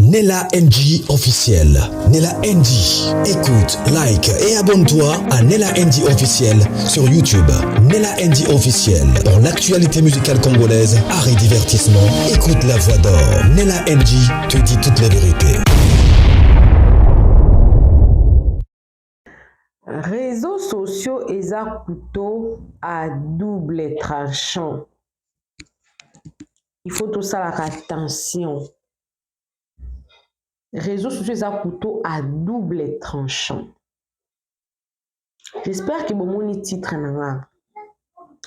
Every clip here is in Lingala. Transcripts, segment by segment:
Nella NG officiel. Nella NG. Écoute, like et abonne-toi à Nella NG officiel sur YouTube. Nella NG officiel. Pour l'actualité musicale congolaise, art et divertissement, écoute la voix d'or. Nella NG te dit toute la vérité. Réseaux sociaux eza couteau à double tranchant. Il faut tosalaka attention. Réseaux sociaux eza couteau à double tranchant. J'espère que bomoni titre na nga.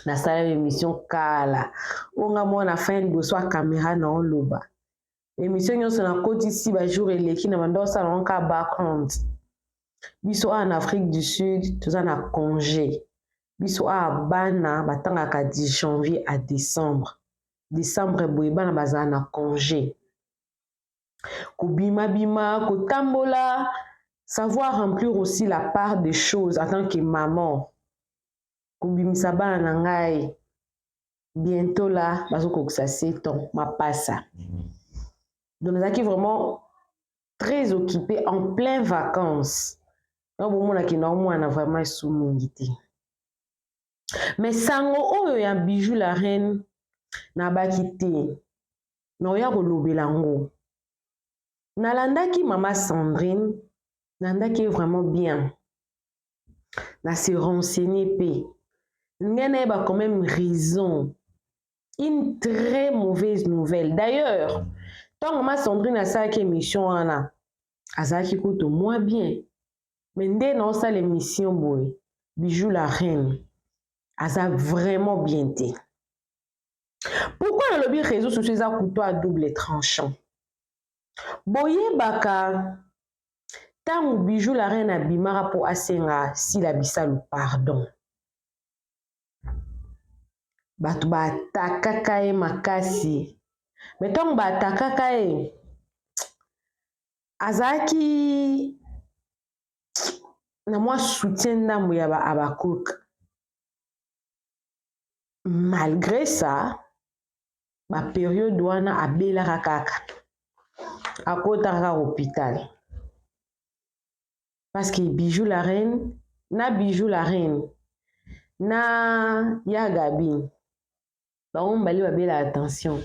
Nasala émission kala. Oyo nga mwana fin liboso ya caméra na oloba. Émission nyonso nakotisi ba jour eleki na banda osala yango kaka background. Biso awa na Afrique du Sud toza na congé. Biso awa bana batangaka du janvier à décembre. Décembre boye bana bazala na congé. Kobimabima, kotambola, savoir remplir aussi la part des choses en tant que maman. Kobimisa bana na ngai bientôt là bazokokisa 7 ans mapasa. Donc nazalaki vraiment très occupée en plein vacances. Donc bomonaki na omwana vraiment esu mingi te. Mais sango oyo ya Bijou la reine nabaki te. Naoya kolobela yango. Nalandaki mama Sandrine, nalandaki vraiment bien. Na se renseigner pe. Ngai nayeba quand même raison. Une très mauvaise nouvelle. D'ailleurs, ntango mama Sandrine asalaki émission wana, azalaki kutu moins bien. Mais nde naosala émission boye, Bijou la reine aza vraiment bien te. Pourquoi nalobi réseaux sociaux eza couteau à double tranchant? Boyebaka ntango Bijou la reine abimaka mpo asenga Sila Bisalu pardon, bato baatakaka ye makasi. Me ntango baatakaka ye, azalaki na mwa soutien ndambo ya ba Habakuk. Malgré ça, ba période wana abelaka kaka, akotaka kaka hôpital. Parce que Bijou la reine na Bijou la reine na ya Gabi, bango mibale babelaka tension,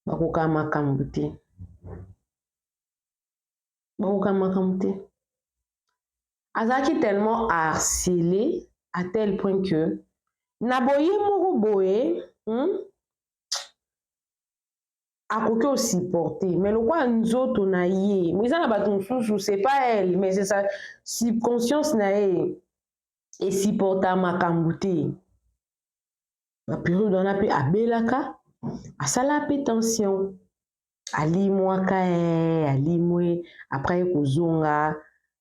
bakokaka makambo te, bakokaka makambo te. Azalaki tellement harcelé à tel point que na boye moko boye, akoki osupporter, mais lokola nzoto na ye eza na bato mosusu, c'est pas elle, mais c'est sa subconscience na ye esupporta makambo te. Ba période wana mpe abelaka, asala mpe tension, alimwaka, alimwe, après ye kozonga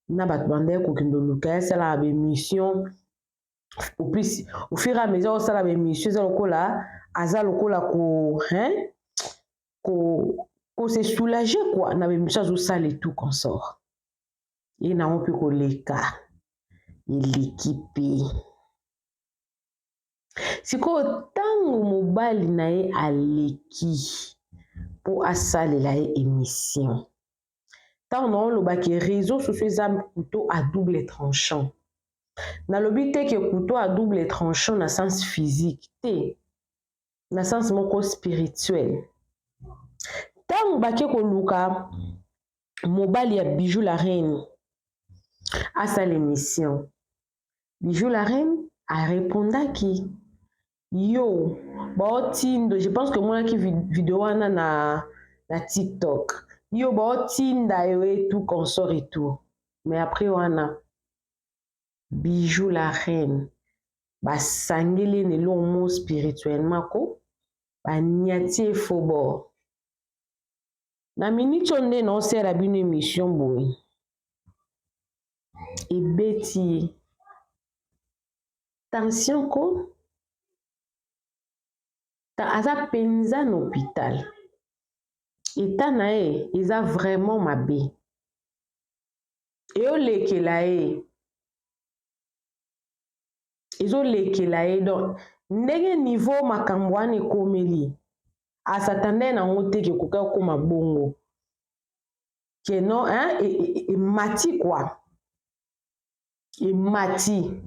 na bato banda ye kokende oluka ye, asalaka ba émission. Au plus, au fur et à mesure osala ba émission, eza lokola aza lokola ko, hein, ko se soulager quoi na ba émission azosala et tout consort. Ye nango mpe koleka eleki mpe. Sikoyo ntango mobali na ye aleki mpo asalela ye émission, ntango na olobaki réseau sociaux eza couteau à double tranchant, nalobi te ke couteau à double tranchant na sens physique te, na sens moko spirituel. Ntango bake koluka mobali ya Bijou la reine asala émission, Bijou la reine arépondaki yo baotindo, je pense que omonaki video wana na TikTok, yo baotinda yo et tout consort et tout. Mais après wana, Bijou la reine basangeli na eloko mo spirituellement ko baniati ye faux bord. Na miniti oyo nde naosala bino émission boye, ebeti ye tension ko aza mpenza na hôpital, état na ye eza vraiment mabe, eyolekela ye, ezolekela ye. Donc ndenge niveau makambo wana ekomeli, asatande nango te ke ekoki kokóma bongo. Que non, hein, emati quoi, emati.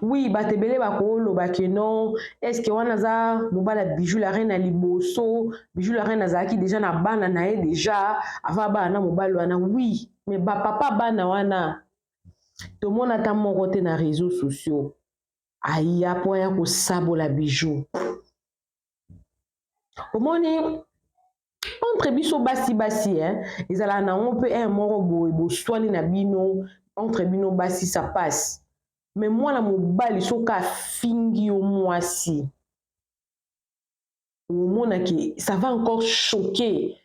Oui, bato ebele bakoloba ke non, est ce que wana aza mobali ya Bijou la Reine ya liboso? Bijou la Reine azalaki déjà na bana na ye déjà avant bana na mobali wana. Oui, mais bapapa bana wana, tomona ata moko te na réseaux sociaux aya mpo aya kosabola Bijou. Omoni, entre biso basi basi, hein, ezalaka nango mpe un moko boye, boswani na bino entre bino basi, ça passe. Mais mwana mobali, soki afingi yo mwasi, omonaki ça va encore choquer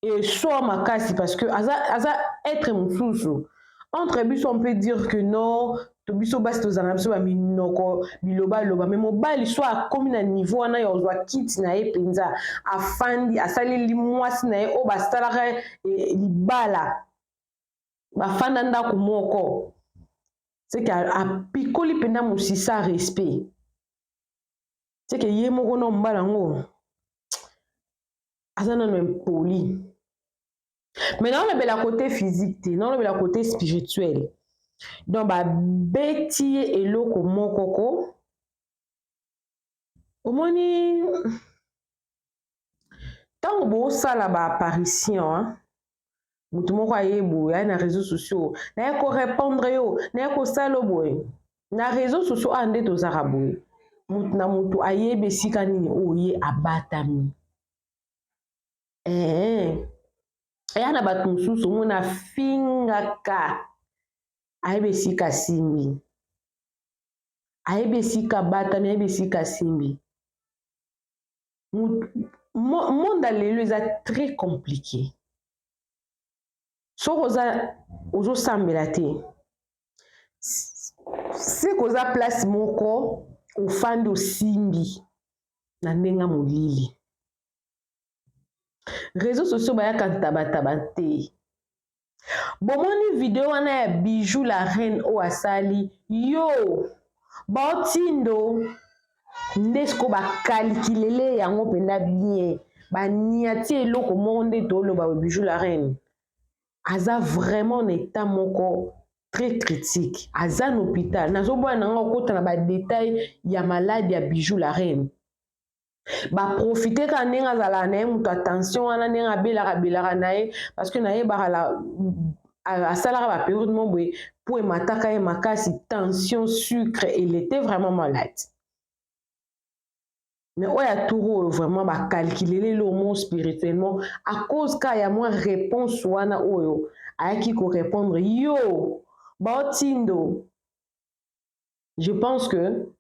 et soit makasi, parce que aza, aza être mosusu. Entre biso, on peut dire que non, to biso basi tozala na biso baminoko bilobaloba, mais mobali so akomi na niveau wana ya kozwa kiti na ye mpenza, afandi, asaleli mwasi na ye oyo basalaka libala, bafanda ndako moko, seke apikoli mpenza mosisa respect, seke ye moko na mobali yango aza nano impoli. Mais naolobela côté physique te, naolobela côté spirituel. Donc babeti ye eloko moko ko. Omoni, ntango bosala baapparition, motu moko aye boye, aye na réseaux sociaux, naye korépondre yo, naye kosala boye na réseaux sociaux. Awa nde tozaka boye, motu na motu ayebi esika nini oyo ye abatami. Eya na bato mosusu, omona afingaka, ayebi esika asimbi, ayebi esika abatami, ayebi esika asimbi. Monde ya lelo eza très compliqué. Soki oza ozosambela te, seke oza place moko, ofandi, osimbi na ndenge molili. Réseaux sociaux bayaka ntabataba te. Bomoni video wana ya Bijou la Reine oyo asali yo, baotindo nde siko bakalikilele yango mpenza bien, baniati eloko moko. Nde toloba, Bijou la Reine aza vraiment na état moko très critique, aza na hôpital. Nazoboya nanga okota na badétail ya maladie ya Bijou la Reine. Baprofite kaka ndenge azalaka na ye moto attention wana, ndenge abelaka belaka na ye, parce que nayebaka la asalaka bapériode mo boye mpo emataka ye makasi, tension, sucre, il était vraiment malade. Mais oyo ya tour oyo, vraiment bakalkulele lomo spirituellement à cause ka ya mwa réponse wana oyo ayaki korépondre yo baotindo. Je pense que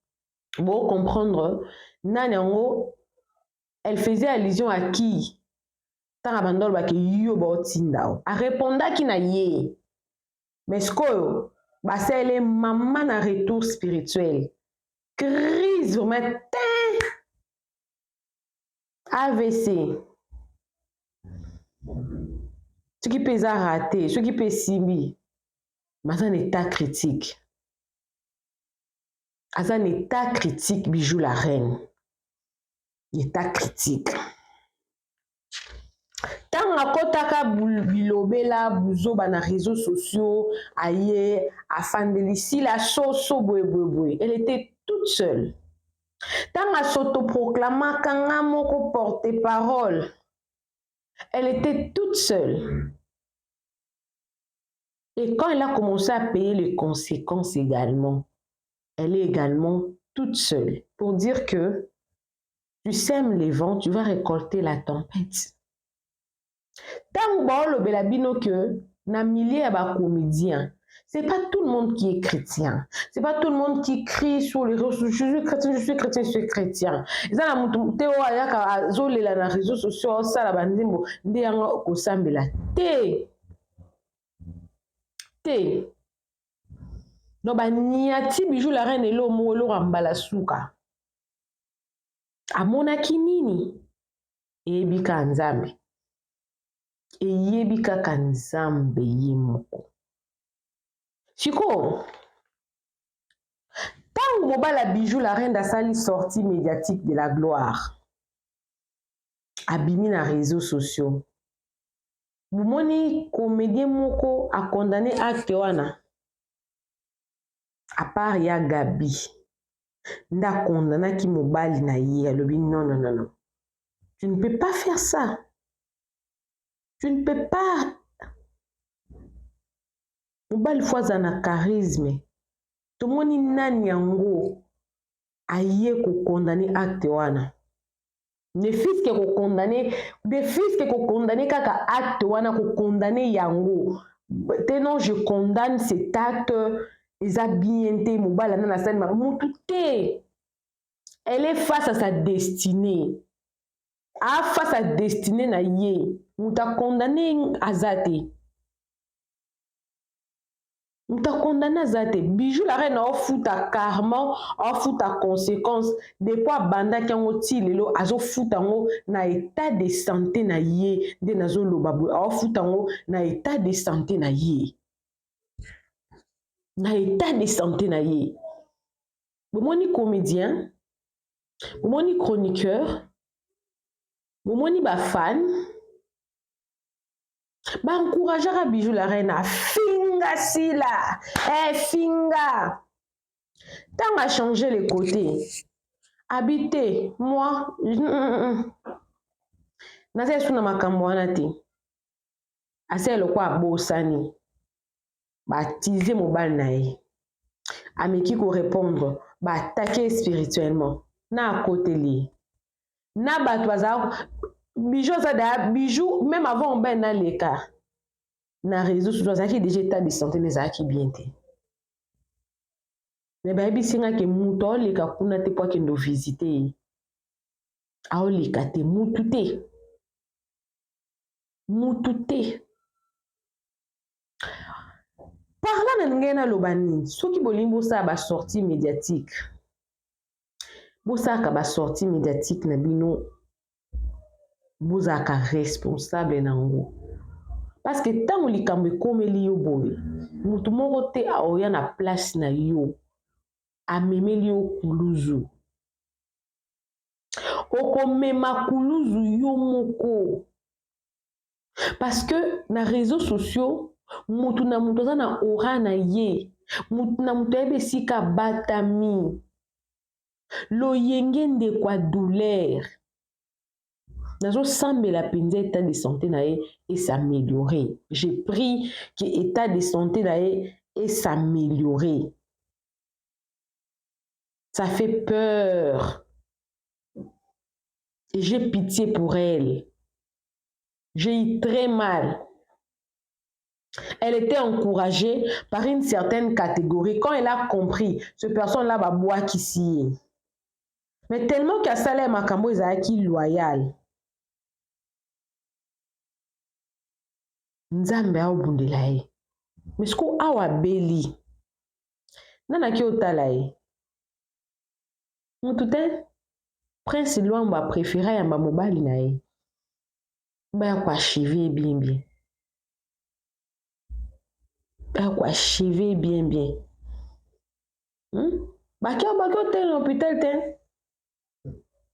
bocomprendre nani yango, elle faisait allusion à qui ntango bando alobaki yo baotinda o. Arépondaki na ye, mais sikoyo basalele mama na retour spirituel, crise vraiment te, AVC. Soki mpe eza raté, soki mpe esimbi, aza na état critique, aza na état critique. Bijou la Reine, état critique. Ntango akɔtaka bilobela buzoba na réseaux sociaux, aye afandeli sila soso boye boye boye, elle était toute seule. Ntango as'autoproclamaka nga moko porte parole, elle était toute seule. Et quand elle a commencé à payer les conséquences également, elle est également toute seule. Pour dire que tu sèmes les vents, tu vas récolter la tempête. Ntango baolobela bino que na milieu ya bacomédien, c'est pas tout le monde qui est chrétien. C'est pas tout le monde qui crie sur les réseaux sociaux: «Je suis chrétien, je suis chrétien, je suis chrétien.» Eza na motu te oyo ayaka azolela na réseaux sociaux, osala banzembo nde yango kosambela te te. Donc baniati Bijou la Reine elo moko, eloko ya mbala suka amonaki nini, eyebi kaka Nzambe, eyebi kaka Nzambe ye moko. Sikoyo, ntango mobali ya Bijou la Reine asali sortie médiatique de la gloire, abimi na réseaux sociaux. Bomoni comédien moko a condamné acte wana, à part ya Gabi nde akondanaki mobali na ye. Alobi: "Non, non, non, non, tu ne peux pas faire ça, tu ne peux pas." Mobali faut aza na charisme. Tomoni nani yango aye kocondamner acte wana? Ne fût-ce que kocondamner, ne fût-ce que kocondamner kaka acte wana, kocondamner yango te. "Non, je condamne cet acte, eza bien te." Mobali anda nasali mutu te. Elle est face à sa destinée, a face à destinée na ye. Moto acondamner aza te, moto acondamner aza te. Bijou la Reine aofuta karma, aofuta conséquence depuis abandaki yango ti lelo. Azofuta yango na état de santé na ye. Nde nazoloba boye, aofuta yango na état de santé na ye, na état de santé na ye. Bomoni comédien, bomoni chroniqueur, bomoni bafan baencourageaka Bijou la Reine afinga Sila, efinga. Ntango achange le côté, abi te, moi naza esu na makambo wana te. Asala lokwa abosani, batize mobali na ye, ameki korépondre, baattaquer spirituellement na akoteli ye na bato bazala. Bijou aza daya. Bijou, même avant mobali naleka na réseau sociaux, azalaki déjà, état de santé ezalaki bien te. Me bayebisi nga ke moto aoleka kuna te mpo akende ovisite ye, aoleka te, mutu te, mutu te. Par là na ndenge naloba nini? Soki bolingi bosala basortie médiatique, bosalaka basortie médiatique na bino, bozalaka responsable nango, parce que ntango likambo ekomeli yo boye, motu moko te aoya na place na yo amemeli yo kuluzu. Okomema kuluzu yo moko, parce que na réseaux sociaux, mutu na mutu aza na aura na ye, mutu na mutu ayebi esika abatami. Loyenge ndeko ya douleur, nazosambela mpenza état de santé na ye es'améliorer. Je prie que état de santé na ye es'améliorer. Ça fait peur et j'ai pitié pour elle. J'ai eu très mal. Elle était encouragée par une certaine catégorie. Quand elle a compris, cette personne-là va boire ici. Mais tellement qu'asala makambo ezalaki loyal, Nzambe aobundela ye. Mais siko awa abeli, nanaki otala ye mutu te. Prince Lwambo apréféré ayamba mobali na ye, baya koachever bien bien, baya koachever bien bien. Bake bake otele na hôpital te.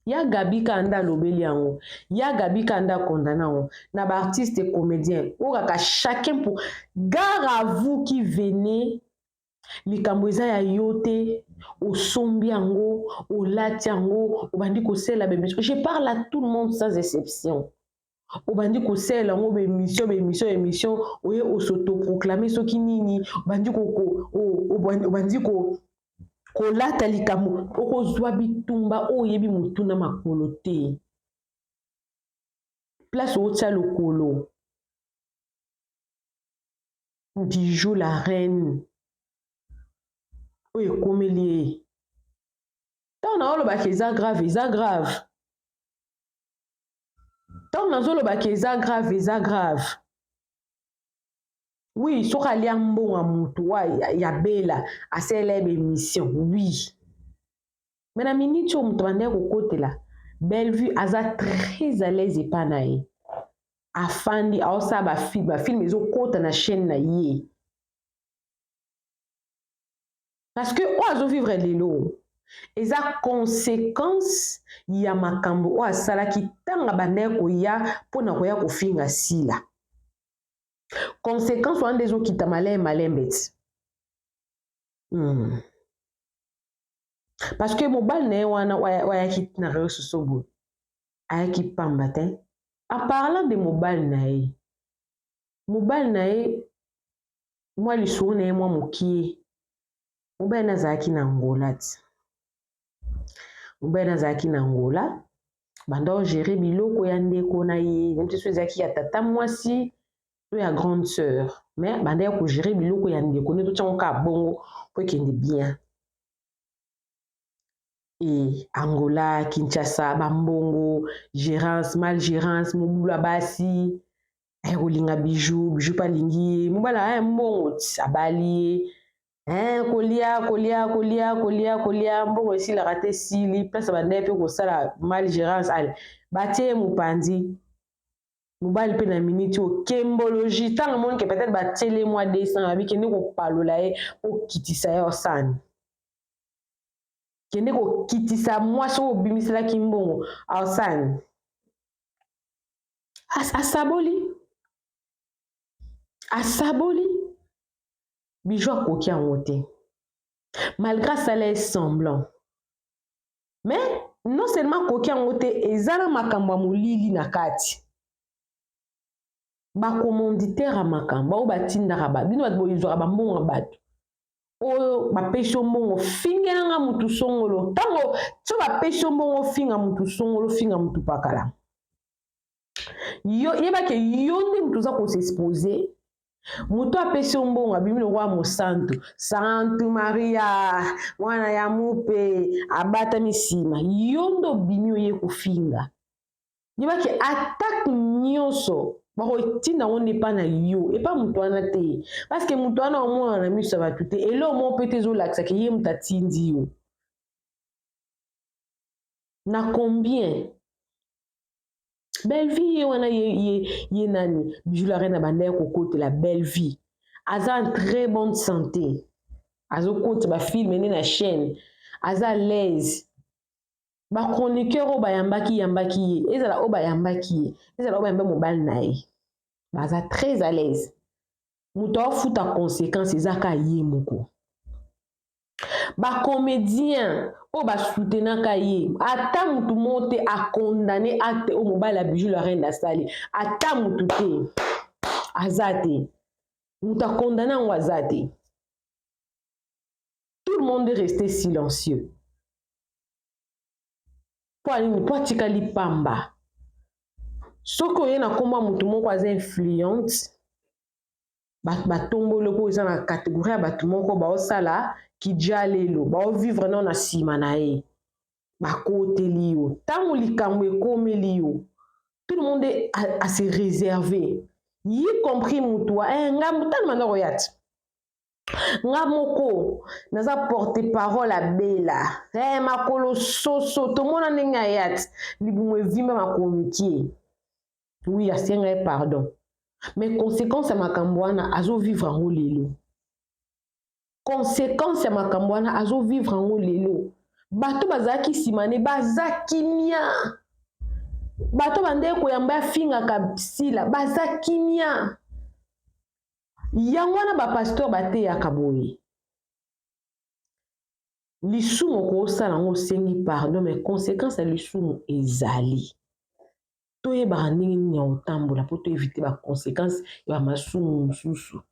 Ya Gabi kaka nde alobeli yango, ya Gabi kaka nde acondamner yango na baartiste comédien oyo kaka. Chacun pour gare à vous qui venez. Likambo eza ya yo te, osombi yango, olati yango, obandi kosalela baémission. Je parle à tout le monde sans exception. Obandi kosalela yango baémission, baémission, émission, oye os'autoproclamer soki nini, obandi obandi kolata likambo, okozwa bitumba oyo oyebi motu na makolo te. Place otia lokolo. Bijou la Reine, oyo ekomeli ye, ntango naolobaka eza grave, eza grave. Ntango nazolobaka eza grave, eza grave. Oui, soki alia mbongo ya motu wa ya bela, asalela ye baémission, oui, mais na miniti oyo moto bandaki kokotela Bellevue, aza très à l'aise epa na ye. Afandi, aosala bafilm, bafilm ezokɔta na chaîne na ye, parce que oyo azovivre lelo eza conséquence ya makambo oyo asalaki ntango abandaki koya mpona koya kofinga Sila. Conséquence wana nde ezokita malembe malembe ti. Parce que mobali na ye wana oyo ayaki na réseaux sociaux boye, ayaki pamba te. En parlant de mobali na ye, mobali na ye mwa lisolo na ye mwa mokie, mobali na azalaki na Angola ti. Mobali na azalaki na Angola, banda ogérer biloko ya ndeko na ye, neti so ezalaki ya tata mwasi to ya grande sœur, mais banda ya kogérer biloko ya ndeko nde totiango kaka bongo po ekende bien. E Angola, Kinshasa, bambongo, gérance, mal gérance, mobulu ya basi, aye kolinga Bijou, Bijou mpe alingi ye, mobali aya mbongo ti abali ye, kolia kolia kolia kolia kolia, mbongo esilaka te, esili place bandai mpe kosala mal gérance, ale batie ye mopanzi. Mobali mpe na miniti oyo kembologie, ntango amoni ke peut-être batiele mwa 200, babi kende kopalola ye, okitisa ye osani, kende kokitisa mwasi oyo obimiselaki mbongo aosani, asaboli, asaboli. Bijou akoki yango te, malgré asala ye semblant. Mais non seulement akoki yango te, eza na makambo ya molili na kati. Bacommanditaire ya makambo oyo batindaka bino, bato boyizwaka bambongo ya bato oyo bapesi yo mbongo, fingelanga mutu songolo. Ntango so bapesi yo mbongo, finga mutu songolo, finga mutu pakala, yo yebake yo nde mutu oza kos'exposer. Moto apesi yo mbongo abimi lokola mosantu, Santu Maria, mwana ya mupe, abatami nsima. Yo nde obimi, oye kofinga. Yebake attaque nyonso bakotinda yango nde epa na yo, epa moto wana te, parce que moto wana omona na miso ya bato te. Eloko moko mpe te ezolakisaka ye moto atindi yo. Na combien Belle Vie ye wana, ye nani, Bijou la Reine abanda ya kokotela Belle Vie, aza en très bonne santé, azokota bafilms nde na chaîne, aza à l'aise. Bachroniqueur oyo bayambaki yambaki ye, ezala oyo bayambaki ye, ezala oyo bayamba mobali na ye, baza très à l'aise. Moto aofuta conséquence eza kaka ye moko. Bacomédien oyo basoutenaka ye, ata mutu moko te acondamner acte oyo mobali ya Bijou la Reine asali. Ata mutu te aza te, moto acondamner yango aza te. Tout le monde est resté silencieux. Mpo anini? Mpo atikali pamba. Soki oye na nkombo ya motu moko aza influente, bato batomboli, mpo eza na catégorie ya bato moko baosala kija lelo, baovivre nao na nsima na ye, bakoteli yo. Ntango likambo ekomeli yo, tout le monde a se réservé, y compris mutu wa nga tala manda koya ti nga moko naza porte parole abela makolo soso, tomona ndenge aya ti libumu evimba, makolo mikie. Oui, asenga ye pardon, mais conséquence ya makambo wana azovivre yango lelo. Conséquence ya makambo wana azovivre yango lelo. Bato bazalaki nsima ne baza kimia, bato bande koyamba afingaka Sila baza kimia. Yango wana bapasteur bateyaka boye: lisumu okosala yango, osengi pardon, mais conséquence ya lisumu ezali. Toyebaka ndenge nini ya kotambola mpo toéviter baconséquence ya bamasumu mosusu.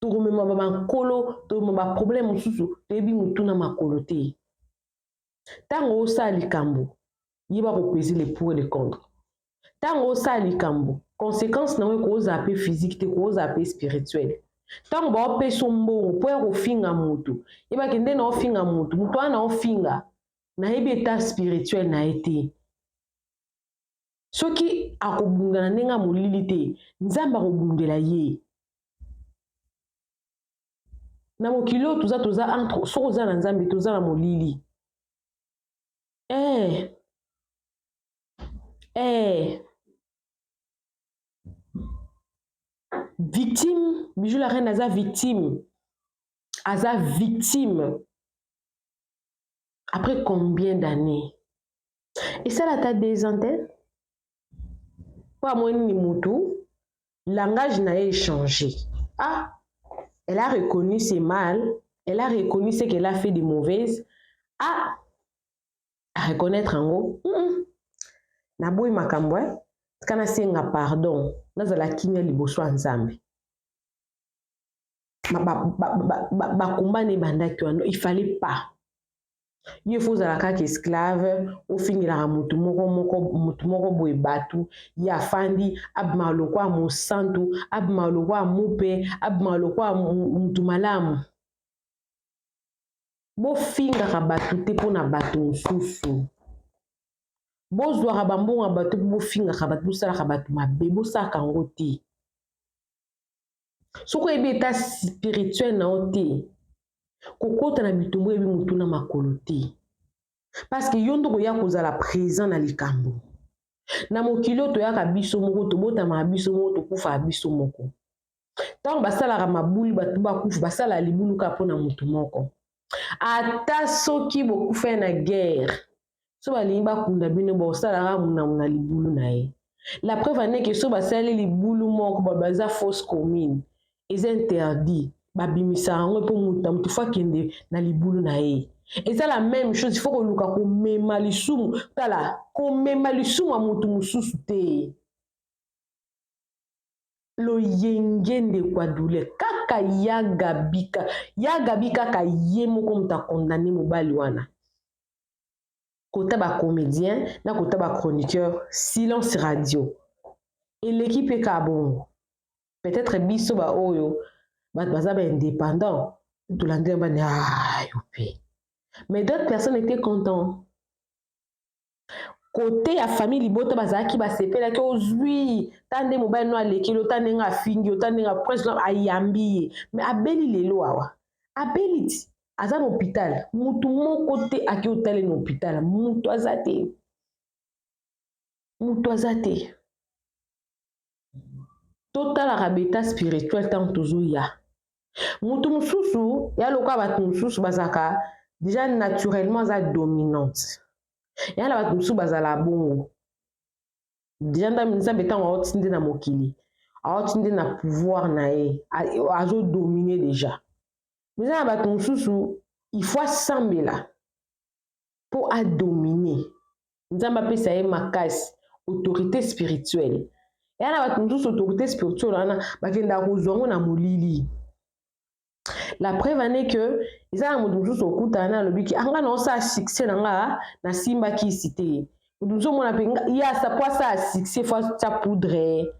Tokomema bamakolo, tokomema baproblème mosusu, toyebi motu na makolo te. Ntango osala likambo, yeba kopeser le pour et le contre. Ntango osala likambo, conséquence nango ekozala mpe physique te, ekozala mpe spirituel. Ntango baopesa mbongo mpo ya kofinga motu, yebaki nde na ofinga motu, motu wana na ofinga, nayebi état spirituel na ye te. Soki akobunda na ndenge ya molili te, Nzambe akobundela ye. Na mokili oyo toza entre, soki oza na Nzambe, toza na molili. Victime, Bijou la Reine aza victime, aza victime. Après combien d'années? Esala ata 2 ans te, mpo amoni nini, mutu Langage na ye echangé. Ah, elle a reconnu ses mal, elle a reconnu ce qu'elle a fait de mauvaise. Ah, a reconnaître yango. Naboyi makambo eh? Tika nasenga pardon, nazala kimia liboso ya Nzambe. Bakomba na ebandaki wana, il fallait pas. Yo faut ozala kaka esclave, ofingelaka motu moko moko, motu moko boye bato. Ye afandi, abimaka lokola mosantu, abimaka lokola mupe, abimaka lokola motu malamu. Bofingaka bato te mpona bato mosusu. Bozwaka bambongo ya bato mpo bofingaka bato, bosalaka bato mabe, bosalaka yango te. Soki oyebi état spirituel na yo te, kokota na bitumba oyebi motu na makolo te, parce que yo nde okoya kozala présent na likambo. Na mokili oyo toyaka biso moko, tobotamaka biso moko, tokufaka biso moko. Ntango basalaka mabulu, bato bakufa, basalaka libulu kaka mpona motu moko. Ata soki bokufa na guerre, so balingi bakunda bino, bosalaka munamu na libulu na ye. La preuve aneke, so basali libulu moko, baza fosse commune, eza interdit, babimisaka yango mpo motu na motu faut akende na libulu na ye. Eza la même chose, il faut koluka komema lisumu, tala, komema lisumu ya motu mosusu te. Loyenge ndeko ya douleur kaka ya Gabi, ya Gabi kaka ye moko moto akondamner mobali wana. Kota bacomédien na kota bachroniqueur, silence radio eleki mpe kaka bongo. Peut-être biso baoyo bato baza baindépendant, tolandeli bani ayo mpe, mais d'autres personnes étaient contents. Côté ya famille libota, bazalaki basepelaki: ozwi ta nde mobali no alekeli, ota ndenge afingi, ota ndenge prince ayambi ye. Mais abeli lelo awa, abeli ti aza na hôpital, mutu moko te ake otale na hôpital, mutu aza te, mutu aza te. Totalaka baétat spirituel ntango tozoya. Mutu mosusu ya lokola bato mosusu bazalaka déjà naturellement aza dominante. Ya na bato mosusu bazala bongo déjà. Nzambe ntango aoti nde na mokili, aoti nde na pouvoir na ye, azodomine déjà. Mais eza na bato mosusu, il faut asambela mpo adomine, Nzambe apesa ye makasi, autorité spirituelle. Ya na bato mosusu, autorité spirituelle wana bakendaka kozwa yango na molili. La preuve ane que eza na moto mosusu okutana na alobiki anga na osala succès na nga, nasimbaki isi te. Moto mosusu omona mpe ye asa po asala succès, faut atia poudre.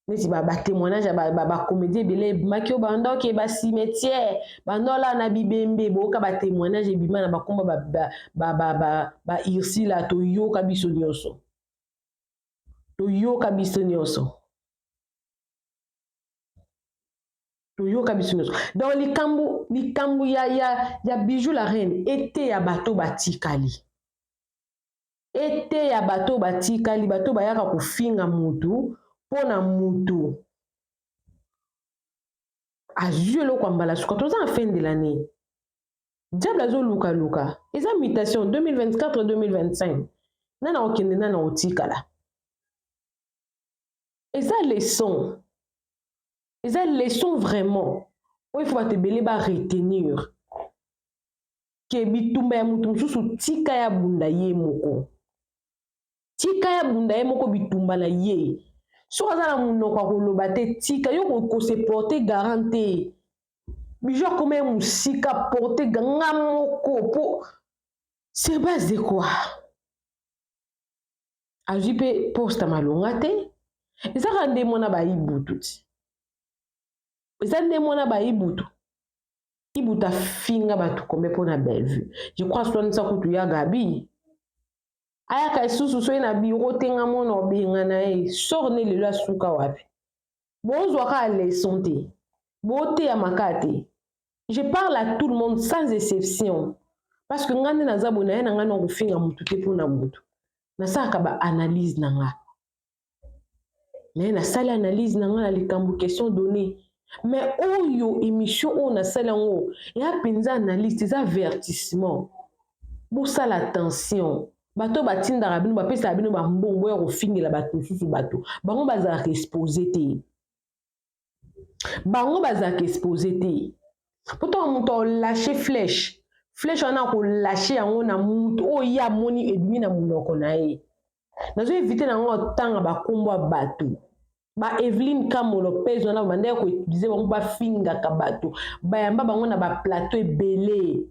Neti batémoignage ya bacomédie ebele ebimaki oyo banda oke bacimetière, banda olala na bibembe. Boyoka batémoignage ebima na bakomba baursila. Toyoka biso nyonso, toyoka biso nyonso, toyoka biso nyonso. Donc likambo ya Bijou la reine ete ya bato batikali, ete ya bato batikali, bato bayaka kofinga mutu mpo na mutu azwi eloko ya mbala suka. Toza na fin de l'année, diable azolukaluka, eza mutation 2024 2025, nana okende, nana otikala. Eza leçon, eza leçon vraiment oyo ifo bato ebele baretenir ke bitumba ya motu mosusu, tika ya bunda ye moko, tika ya bunda ye moko bitumba na ye. Soki aza na monoko ya koloba te, tika yo kose porte garant te. Bijou akoma ye mosika, porte nga moko po sur base de quoi azwi mpe poste malonga te? Eza kaka nde mwana bayibutu ti, eza nde mwana bayibutu. Ibutu afinga bato kombe mpona Bellevue, je crois. Swanisa kutu ya Gabi ayaka lisusu soki na biro te, nga mona obenga na ye sor ne lelo asuka wapi? Bozwaka leçon te, boteyamaka te. Je parle à tout le monde sans exception, parce que nga nde naza boye na ye na ngai na kofinga motu te mpona motu. Nasalaka baanalyse na nga, mais nasali analyse na nga na likambo question donnée. Mais oyo émission oyo nasali yango eya mpenza analyse, eza avertissement. Bosala attention, bato batindaka bino, bapesaka bino bambongo ya kofingela bato mosusu, bato bango bazalaka expose te. Bango bazalaka expose te, po ntango moto aolâche flèche, flèche wana akolâche yango na moto oyo ye amoni ebimi na monoko na ye. Nazo évite nango otanga bakombo ya bato. Ba Eveline Kamo Lopez wana, bandaki koutiliser bango, bafingaka bato, bayamba bango na baplateau ebele.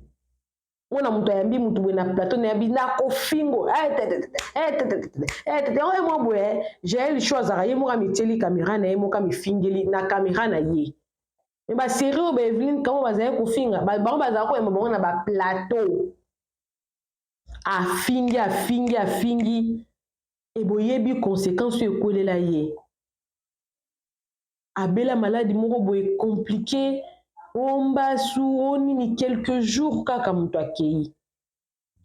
Mona moto ayambi motu boye na plateau, nayebi nakofingo yango ye mwa boye. Jael Show azalaka ye moko, amitieli caméra na ye moko, amifingeli na caméra na ye. Me basérie oyo, baEveline Kamo bazali kofinga bango, bazala koyamba bango na baplateau, afingi, afingi, afingi. Eboyebi conséquence oyo ekwelela ye, abela maladi moko boye compliqué, ombasu o nini, quelques jours kaka moto akei.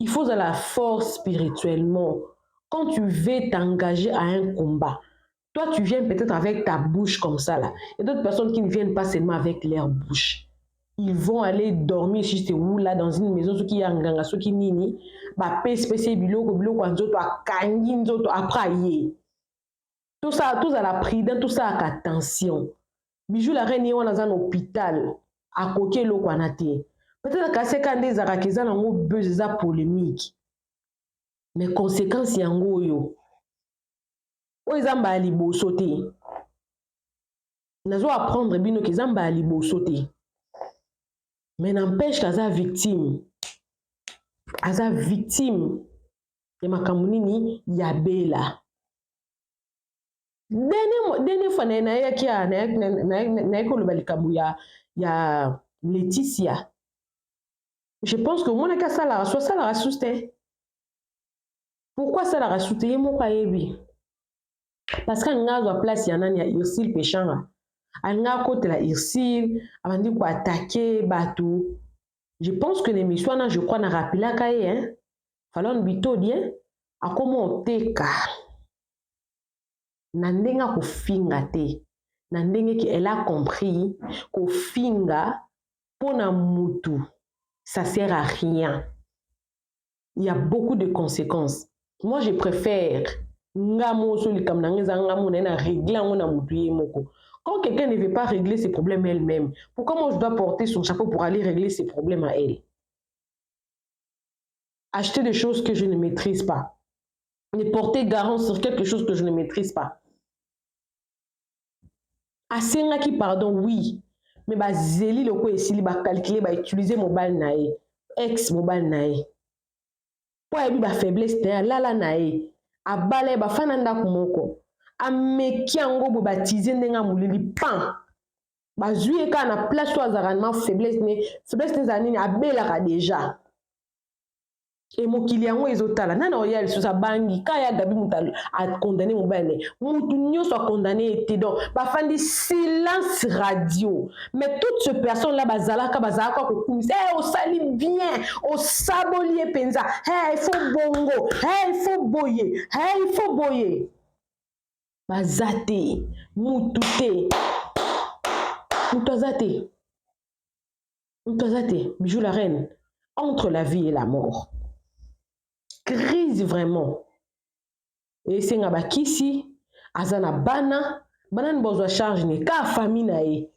Il faut la force spirituellement. Quand tu veux t'engager à un combat, toi, tu viens peut-être avec ta bouche comme ça là, et d'autres personnes qui ne viennent pas seulement avec leur bouche, ils vont aller dormir juste où là, dans une maison, soki ya nganga, soki nini, bapesi biloko, biloko ya nzoto, akangi nzoto, après aye. Tout ça, tozala prudent, tosalaka attention. Bijou la Reine, ye wana aza na hôpital, akoki eloko wana te. Peut-être kaseka nde ezalaka, eza nango buzz, eza polémique, mais conséquence yango oyo. Oyo eza mbala liboso te, nazo apprendre bino ke eza mbala liboso te, mais n'empêche qu'aza victime, aza victime ya makambo nini ya Bela. Dernière fois nayaki, nayaki koloba likambo ya Laetitia, je pense que omonaki asalaka so, asalaka susu te. Pourquoi asalaka su te? Ye moko ayebi, parce que alingi azwa place ya nani, ya Ursile Peshanga. Alingi akotela Ursile, abandi koattaquer bato. Je pense que l'émission wana, je crois, narappelaka ye, hein? Falon Bitodi, hein? Akoma oteka na ndenge akofinga te, na ndenge ke elle a compris kofinga mpo na mutu, ça sert à rien, il y a beaucoup de conséquences. Moi, je préfère nga moso, likambo na nga eza nga mo na ye, na régler yango na mutu ye moko. Quand quelqu'un ne veut pas régler ses problèmes elle-même, pourquoi moi je dois porter son chapeau pour aller régler ses problèmes à elle? Acheter des choses que je ne maîtrise pas, ne porter garant sur quelque chose que je ne maîtrise pas. Asengaki pardon, oui, mais bazeli loko esili, bacalculer, bautiliser mobali na ye, ex mobali na ye, mpo ayebi bafaiblesse na ye, alala na ye, abala ye, bafanda ndako moko, ameki yango boye, batize ndenge ya molili pan, bazwi ye kaka na place oyo azalaka na faiblesse. Ne faiblesse ne ezala nini? Abelaka déjà. E mokili yango ezotala nani oya lisusu, abangi ka ya Gabi, moto acondamner mobali ne, motu nyonso acondamner ye te. Donc bafandi silence radio, mais toutes ces personnes là bazalaka, bazalaka kokumisa: hey, osali bien, osaboli ye mpenza, hey, il faut bongo, hey, il faut boye, hey, il faut boye. Baza te, mutu te, moto aza te, moto aza te. Bijou la Reine, entre la vie et la mort, crise vraiment esenga bakisi. Aza na bana, banani bozwa charge ne ka famille na ye.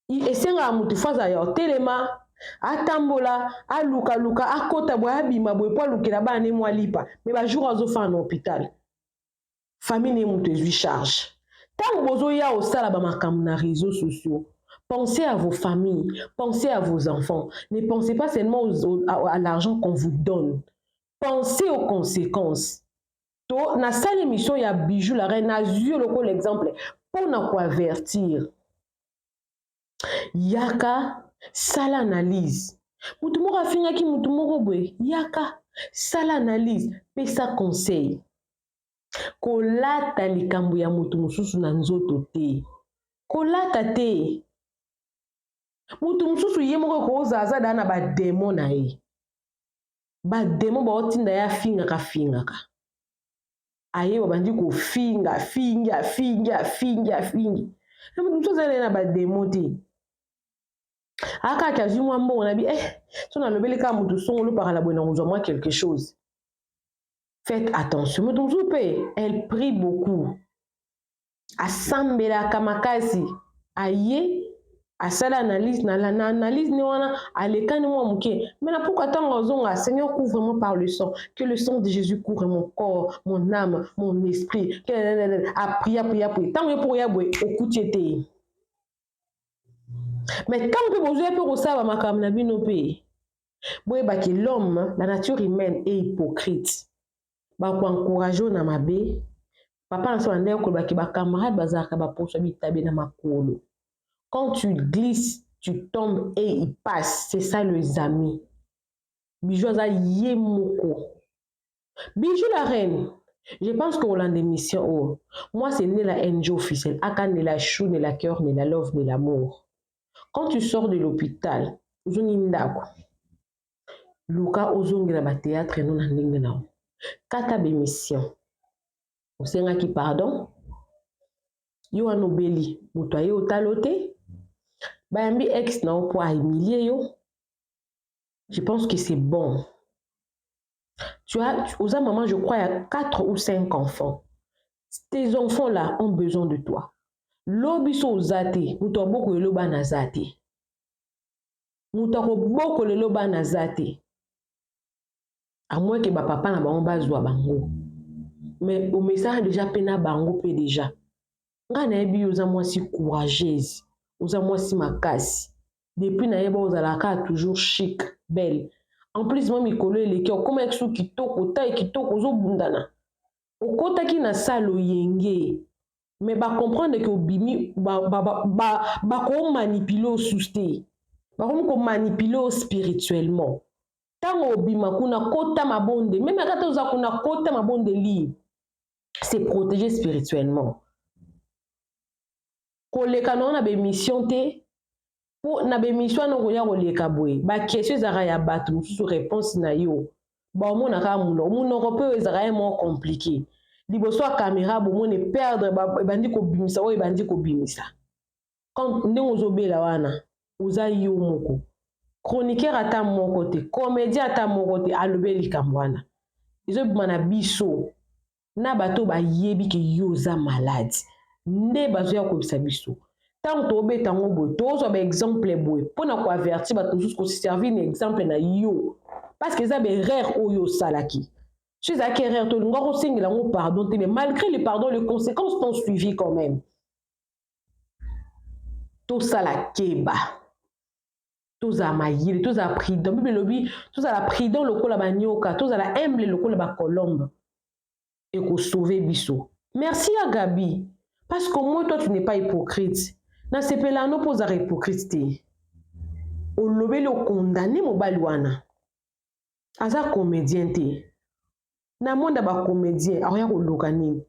Esengaka motu fo azala ya otelema, atambola, alukaluka, akota boye, abima boye, mpo alukela bana ne mwa lipa. Me bajour azofana na hôpital, famille ne moto ezwi charge. Ntango bozoya osala bamakambo na réseaux sociaux, pensez à vos familles, pensez à vos enfants. Ne pensez pas seulement à l'argent qu'on vous donne, pensez aux conséquences. To nasala émission ya Bijou la Reine, nazwi lokola exemple mpona koavertir. Yaka sala analyse. Motu moko afingaki motu moko boye, yaka sala analyse, pesa conseil. Kolata likambo ya motu mosusu na nzoto te, kolata te. Motu mosusu ye moko ekozala aza daa na badémon na ye, badémon baotinda ye afingaka, afingaka, aye babandi kofinga, afingi, afingi, afingi, afingi. Motu mosusu aza na ye na badémon te, akaki azwi mwa mbongo na bi so nalobeli kaka motu songolo pakala boye, na kozwa mwa quelque chose. Faites attention. Moto mosusu mpe, elle prie beaucoup, asambelaka makasi. Aye asali analyse na analyse ne wana, alekani mwa moke. Mais na pourquoi ntango azonga: "Seigneur, couvre-moi par le sang, que le sang de Jésus couvre mon corps, mon âme, mon esprit." Aprie, aprie, aprie. Ntango ye mpo oya boye, okuti ye te. Mais ntango mpe bozwa mpe kosala bamakambo na bino mpe, boyebaki l'homme, la nature humaine est hypocrite. Bakoencourage na mabe. Papa na so bandeki kolobaki, bacamarade bazalaka baposo bitabe na makolo. Quand tu glisses, tu tombes et il passe. C'est ça, les amis. Bijou aza ye moko. Bijou la reine, je pense que olanda émission oyo. Moi, c'est Nela NG officiel, aka Nela Chou, Nela Cœur, Nela Love, Nela Amour. Quand tu sors de l'hôpital, ozongi ndako, luka ozongela bathéâtre no na ndenge na yo. Kata bémission, osengaki pardon. Yo wana obeli, moto aye otala te, bayambi ex na yo mpo ahumilie yo. Je pense que c'est bon. Tu as, oza maman, je crois, il y a 4 ou 5 enfants. Tes enfants là ont besoin de toi. Lobi so oza te, moto abokolela bana aza te. Moto akobokolela bana aza te, à moins que bapapa na bango bazwa bango. Mais omesana déjà mpe na bango mpe déjà. Ngai nayebi yo, oza mwasi courageuse, oza mwasi makasi. Depuis nayeba, ozalaka toujours chic, belle. En plus, mwa mikolo eleki, okomaki so kitoko, tai kitoko, ozobundana. Okotaki na salle oyenge, mais bacomprendre ke obimi, bakomanipule osusu te, bakomi komanipule o spirituellement. Ntango obima kuna, kota mabonde, même akata oza kuna, kota mabondeli, se protéger spirituellement. Koleka nango na baémission te, mpo na baémission wana okoya koleka boye, baquestion ezalaka ya bato mosusu, réponse na yo baomona kaka monoko. Monoko mpe oyo ezalaka ye moko compliqué liboso ya caméra. Bomoni perdre, ebandi kobimisa oyo ebandi kobimisa. Ndenge ozobela wana, oza yo moko. Chroniqueur ata moko te, comédien ata moko te alobi likambo wana. Ezobima na biso na bato bayebi ke yo oza malade, nde bazoya koyebisa biso. Ntango tobeta yango boye, tozwa baexemple boye mpona koavertir bato mosusu, koservir na exemple na yo, parce que eza baerreur oyo osalaki. So ezalaki erreur, tolinga kosengela yango pardon te. Mais malgré le pardon, les conséquences t'ont suivi quand même. Tosala keba, tozala mayele, tozala prudent. Bible elobi tozala prudent lokola banyoka, tozala humble lokola bacolombe. Ekosauve biso. Merci ya Gabi, parce qu'au moins toi, tu n'es pas hypocrite. Nasepela no mpo ozala hypocrite te. Olobeli, okondane mobali wana aza comédien te. Na monde ya bacomédien, akoya koluka nini?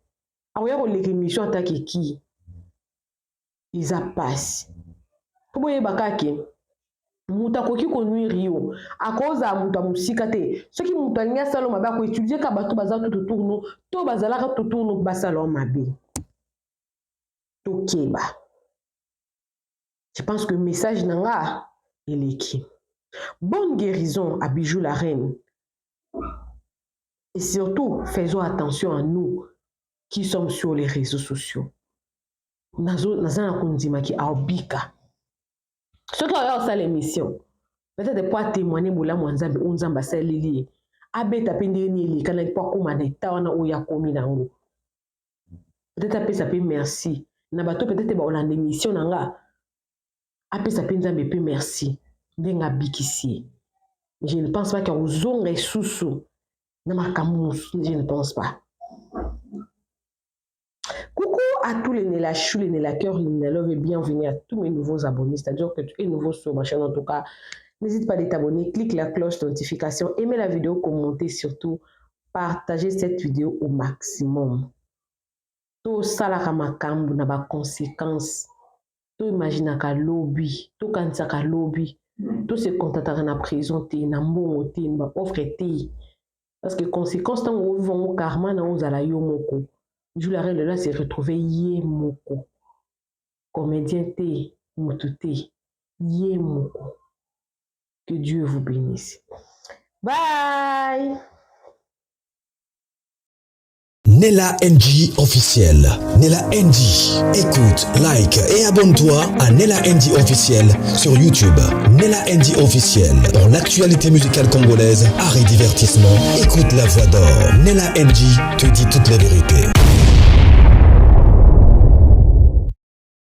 Akoya koleka émission atake ki? Eza pasi mpo boyeba kake moto akoki konuire yo, akozala moto ya mosika te. Soki moto alingi asala mabe, akoétudie ka bato baza tout autour no to bazalaka tout autour no, basala yo mabe. Tokeba. Je pense que message na nga eleki. Bonne guérison à Bijou la reine. Et surtout, faisons attention à nous qui sommes sur les réseaux sociaux. Naza na kondimaki aobika. Soki oya osala émission, peut-être po atémoigne bolamu ya Nzambe oyo Nzambe asaleli ye, abeta mpe ndenge nini elekanaki mpo akóma na eta wana oyo akómi nango. Peut-être apesa mpe merci na bato, peut-être baolanda émission na nga, apesa mpe Nzambe mpe merci ndenge abikisi ye. Je ne pense pas ke kozonga lisusu na makambo mosusu, je ne pense pas. Coucou à tous les Nela Chou, les Nela Cœur, les Nela Love et bienvenue à tous mes nouveaux abonnés. C'est-à-dire que tu es nouveau sur ma chaîne en tout cas. N'hésite pas à t'abonner, clique la cloche de notification, aimez la vidéo, commentez surtout, partagez cette vidéo au maximum. Tosalaka makambo na baconséquence, toimaginaka lobi, tokanisaka lobi, tose contataka na prison te, na mbongo te, na baoffre te, parce que conséquence, ntango ovivre yango, karma na ozala yo moko. Jules Arel lelo se retrouve ye moko, comédien te, motu te, ye moko. Que Dieu vous bénisse. Bye. Nella NG officiel. Nella NG. Écoute, like et abonne-toi à Nella NG officiel sur YouTube. Nella NG officiel. Pour l'actualité musicale congolaise, art et divertissement, écoute la voix d'or. Nella NG te dit toute la vérité.